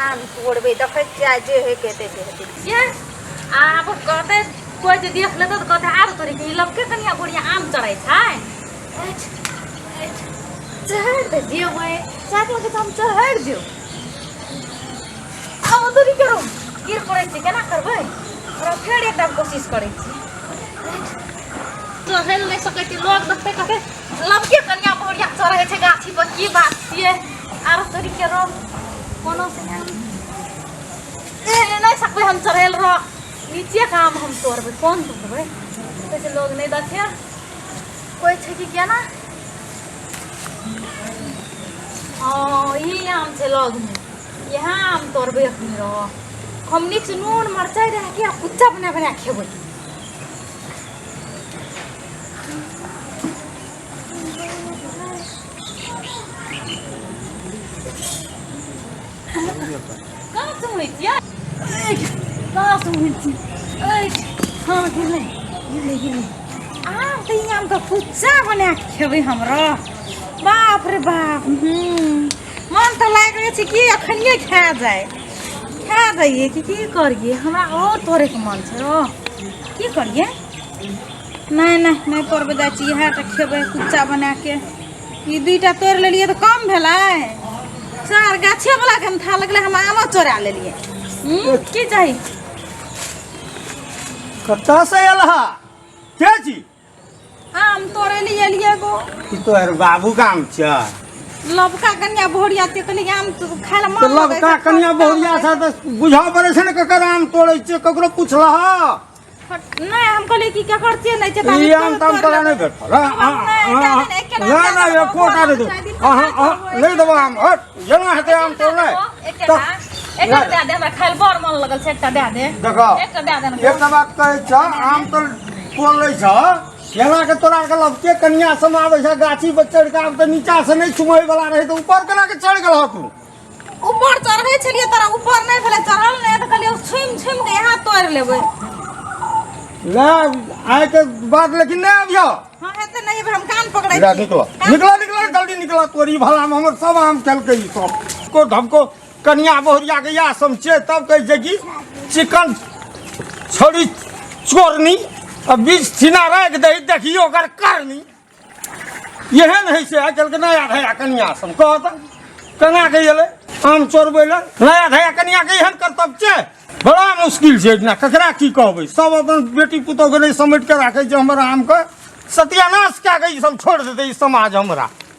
आम तोड़बै, देखै छियै आइ जे होइके हेतै से हेतै। छियै आब कहतै कोइ जे देख लेतै तऽ कहतै आब तोरी के ई लबके कनिया बुढ़िया आम चढ़ै छै। चढ़ि तऽ जेबै, साथ लगे तऽ हम चढ़ि जेब। आब तोरी करू गिर पड़ै छै, केना करबै? ओकरा फेर एकटा कोशिश करै छी। चढ़ै लए नहि सकै छी, लोग देखतै कहतै लबके कनिया बहुरिया चढ़ै छै गाछी पर, की बात छियै? आरो तोरी के रो कोनो से नहि सकबै हम चढ़ै लए। रह नीचे के आम हम तोड़बै, कोन तोड़बै? कहै छै लोग नहि देखै कोइ छै कि केना। हँ, ई आम छै लगमे, इएह आम तोड़बै अखनी। रह हम नीकसँ नून मरचाइ दए के आ कुच्चा बना बना खेबै। कहाँ सुनै छियै? कहाँ सुनै छियै? हँ, गिरलै गिरलै गिरलै आम तऽ। ई आमके कुच्चा बना कऽ खेबै हमरा। बाप रे बाप, हूँ मन तऽ लागि रहल छै कि अखनिए खा जाय, खा जाइए कि की करिए। हमरा आओर तोड़ैके मन छै। ओ की करिए? नहि नहि नहि तोड़बै, जाइ छी इएह टा खेबै कुच्चा बनाके। ई दुईटा तोड़ि लेलियै तऽ कम भेलै? चार गाछे वाला के हम था लगलै हम आमो चोरा लेलियै। की चाही? कतऽ से आयल हा के छी? आम तोड़ै लिए एलियै गो। ई तोहर बाबू के आम छै? लबका कनिया बहुरिया छै, कहलियै आम तो खाय लए तऽ मन लगै लबका छै, कनिया खट्टा बहुरिया लगै छै तऽ बुझऽ पड़ै छै ने ककर आम तोड़ै छियै। ककरो पुछलह? छै। नहि, हम कहलियै कि केकर छियै, नहि छै तऽ ई आम ताम तोरा नहि भेटल? नहि नहि, एकोटा नहि देबो। अहाँ अहाँ नहि देबो आम। हट, जेना हेतै आम तोड़नाइ एकटा एकटा दए दे, हमरा खाय लए बड़ मन लगल छै, एकटा दए दे। देखो, एकटा दए दे ने। एकटा बात कहै छह, आम तऽ तोड़ लै छह, केना के तोरा के लबके कनिया सब आबै छै गाछी पर चढ़ि के? आब तऽ नीचा से नहि छुमै वाला रहै तऽ ऊपर केना के चढ़ि गेल तू? ऊपर चढ़ै छलियै, तोरा ऊपर नहि भेलै चढ़ल, नहि तऽ कहलियै छुमि छुमि के यहाँ तोड़ि लेबै। ले, आइ के बाद लेकिन नहि अबियौ। हाँ, हेतै नहि अबै, हम कान पकड़ै ले, छी। निकलो निकलो निकलो, जल्दी निकलो। तोरी भला में हमर सब आम खेलकै ई सब को धमको कनिया बहुरिया के इएह समझे। तब कहै छै कि चिकन छोड़ी चोरनी आ बीज छिना राखि दही, देखियो ओकर करनी। एहन होइ छै आइ काल्हिके नया धया कनिया सब। कह तऽ केना के एलै आम चोरबै लए? नया धया कनियाके एहन कर्तव्य छै? बड़ा मुश्किल छै एहिठिना, ककरा की कहबै। सब अपन बेटी पुतोहके नहि समेट कऽ राखै छै। हमर आमके सत्यानाश कए कऽ ई सब छोड़ि देतै ई समाज हमरा।